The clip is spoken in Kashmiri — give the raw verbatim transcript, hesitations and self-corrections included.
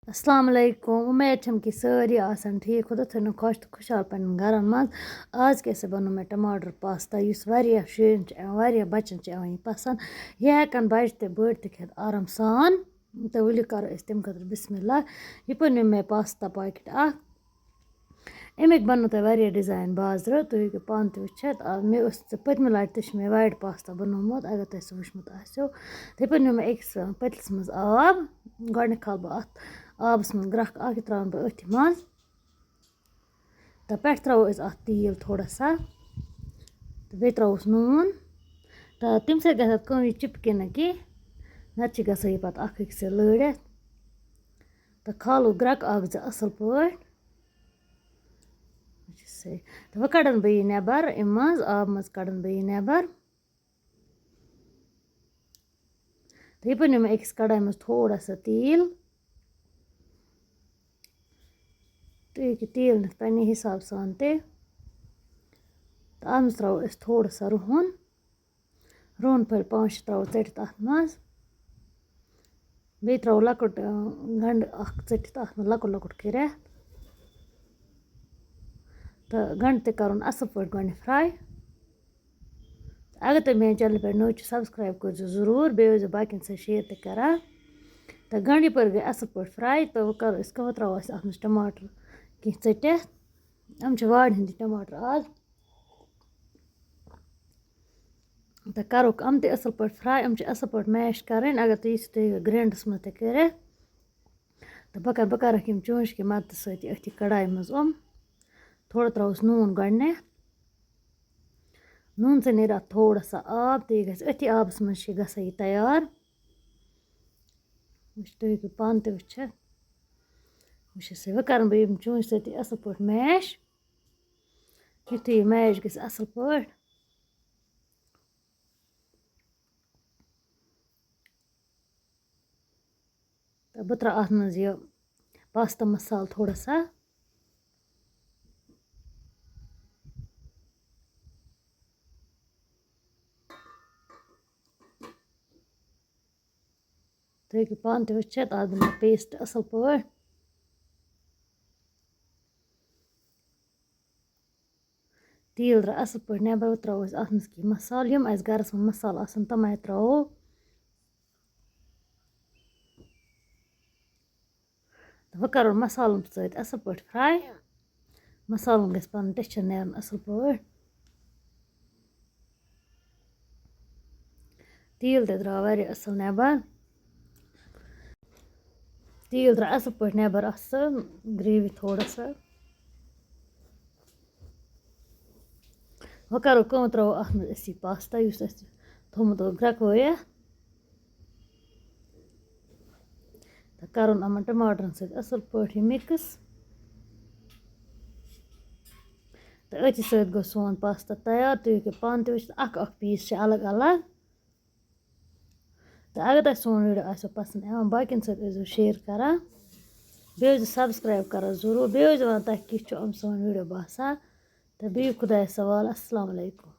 السلام علیکم، اُمید چھم کہِ سٲری آسن ٹھیٖک، خۄدا تھٲینو خۄش تہٕ خۄشحال پننٮ۪ن گرن منٛز۔ آز کیٛاہ سا بنوو مےٚ ٹماٹر پاستا، یُس واریاہ شُرٮ۪ن چھُ یِوان، واریاہ بچن چھُ یِوان یہِ پسنٛد۔ یہِ ہٮ۪کن بچہِ تہِ بٔڑۍ تہِ کھٮ۪تھ آرام سان۔ تہٕ ؤلِو کرو أسۍ تَمہِ خٲطرٕ بسم اللہ۔ یہِ پَنیو مےٚ پاستا پاکٮ۪ٹ اکھ۔ اَمِکۍ بَنَن تۄہہِ واریاہ ڈِزاین بازرٕ، تُہۍ ہیٚکِو پانہٕ تہِ وٕچھِتھ۔ آ، مےٚ اوس تہِ پٔتمہِ لَٹہِ تہِ چھُ مےٚ white pasta بَنومُت، اگر تۄہہِ سُہ وٕچھمُت آسیو۔ تِتھَے پٲٹھۍ نیوٗ مےٚ أکِس پٔتلَس منٛز آب، گۄڈٕنٮ۪تھ کھالہٕ بہٕ اَتھ آبَس منٛز گرٛٮ۪کھ اَکھ، یہِ ترٛاوَن بہٕ أتھۍ منٛز۔ تہٕ پٮ۪ٹھٕ ترٛاوو أسۍ اَتھ تیٖل تھوڑا سا، تہٕ بیٚیہِ ترٛاووس نوٗن۔ تہٕ تَمہِ سۭتۍ گژھِ اَتھ کٲم، یہِ چِپکہِ نہٕ کینٛہہ، نَتہٕ چھِ گژھان یہِ پَتہٕ اَکھ أکِس سۭتۍ لٲرِتھ۔ تہٕ کھالو گرٛٮ۪کہٕ اَکھ زٕ اَصٕل پٲٹھۍ۔ وٕچھ سا۔ تہٕ وۄنۍ کَڑَن بہٕ یہِ نٮ۪بَر، اَمہِ منٛز، آبہٕ منٛز کَڑَن بہٕ یہِ نٮ۪بَر۔ تہٕ یہِ پَنیو مےٚ أکِس کَڑایہِ منٛز تھوڑا سا تیٖل۔ تُہۍ ہیٚکِو تیٖل نِتھ پنٛنہِ حِساب سان تہِ۔ تہٕ اَتھ منٛز ترٛاوو أسۍ تھوڑا سا رُہُن۔ رُہُن پھٔلۍ پانٛژھ شےٚ ترٛاوو ژٔٹِتھ اَتھ منٛز۔ بیٚیہِ ترٛاوو لۄکُٹ، اۭں، گنٛڈٕ اَکھ ژٔٹِتھ اَتھ منٛز، لۄکُٹ لۄکُٹ کٔرِتھ۔ تہٕ گنٛڈٕ تہِ کَرُن اَصٕل پٲٹھۍ گۄڈٕنٮ۪تھ fry۔ اگر تُہۍ میٛانہِ channel پٮ۪ٹھ نٔو چھِو، subscribe کٔرۍزیو ضروٗر، بیٚیہِ ٲسۍزیو باقیَن سۭتۍ share تہِ کَران۔ تہٕ گنٛڈٕ یَپٲرۍ گٔے اَصٕل پٲٹھۍ fry، تہٕ وۄنۍ کَرو أسۍ کٲم، ترٛاوو أسۍ اَتھ منٛز ٹماٹر کینٛہہ ژٔٹِتھ۔ یِم چھِ وارِ ہٕنٛدۍ ٹماٹر آز۔ تہٕ کَرُکھ یِم تہِ اَصٕل پٲٹھۍ fry، یِم چھِ اَصٕل پٲٹھۍ mash کَرٕنۍ۔ اگر تُہۍ یِژھِو، تُہۍ ہیٚکِو grinderس منٛز تہِ کٔرِتھ۔ تہٕ بہٕ کَرٕ، بہٕ کَرَکھ یِم چونٛچہِ کہِ مَدتہٕ سۭتۍ أتھی کڑایہِ منٛز یِم۔ تھوڑا ترٛاوُس نوٗن گۄڈٕنٮ۪تھ۔ نوٗن سۭتۍ نیرِ اَتھ تھوڑا سا آب، تہٕ یہِ گژھِ أتھی آبَس منٛز چھِ گژھان یہِ تیار۔ وٕچھ، تُہۍ ہیٚکِو پانہٕ تہِ وٕچھِتھ۔ وٕچھ سا، وۄنۍ کَرَن بہٕ یِم چونٛچہِ سۭتی اَصٕل پٲٹھۍ mash۔ یُتھُے یہِ mash گژھِ اَصٕل پٲٹھۍ، تہٕ بہٕ ترٛاوٕ اَتھ منٛز یہِ pasta مصالہٕ تھوڑا سا۔ تُہۍ ہیٚکِو پانہٕ تہِ وٕچھِتھ، اَتھ بَنوو paste اَصٕل پٲٹھۍ۔ تیٖل درٛاو اَصٕل پٲٹھۍ نٮ۪بَر، وۄنۍ ترٛاوو أسۍ اَتھ منٛز کینٛہہ مصالہٕ، یِم اَسہِ گَرَس منٛز مصالہٕ آسَن، تِمَے ترٛاوو۔ تہٕ وۄنۍ کَرو مصالَن سۭتۍ اَصٕل پٲٹھۍ fry۔ مصالَن گژھِ پَنُن texture نیرُن اَصٕل پٲٹھۍ۔ تیٖل تہِ درٛاو واریاہ اَصٕل نٮ۪بَر۔ تیٖل درٛاو اَصٕل پٲٹھۍ نٮ۪بَر، اَصٕل gravy تھوڑا سا۔ وۄنۍ کَرو کٲم، ترٛاوو اَتھ منٛز أسۍ یہِ pasta، یُس اَسہِ تھوٚمُت اوس گرٛٮ۪کوٲیِتھ۔ تہٕ کَرُن یِمَن ٹماٹرَن سۭتۍ اَصٕل پٲٹھۍ یہِ mix۔ تہٕ أتھی سۭتۍ گوٚو سون pasta تیار۔ تُہۍ ہیٚکِو پانہٕ تہِ وٕچھِتھ، اَکھ اَکھ piece چھِ الگ الگ۔ تہٕ اگر تۄہہِ سون video آسیو پسنٛد یِوان، باقین سۭتۍ ٲسۍزیو share کران۔ بیٚیہِ ٲسۍزیو subscribe کران ضروٗر۔ بیٚیہِ ٲسۍزیو وَنان تۄہہِ کِتھ چھُ یِم سٲنۍ video باسان۔ تہٕ بِہِو خۄدایَس حوالہٕ۔ السلام علیکم۔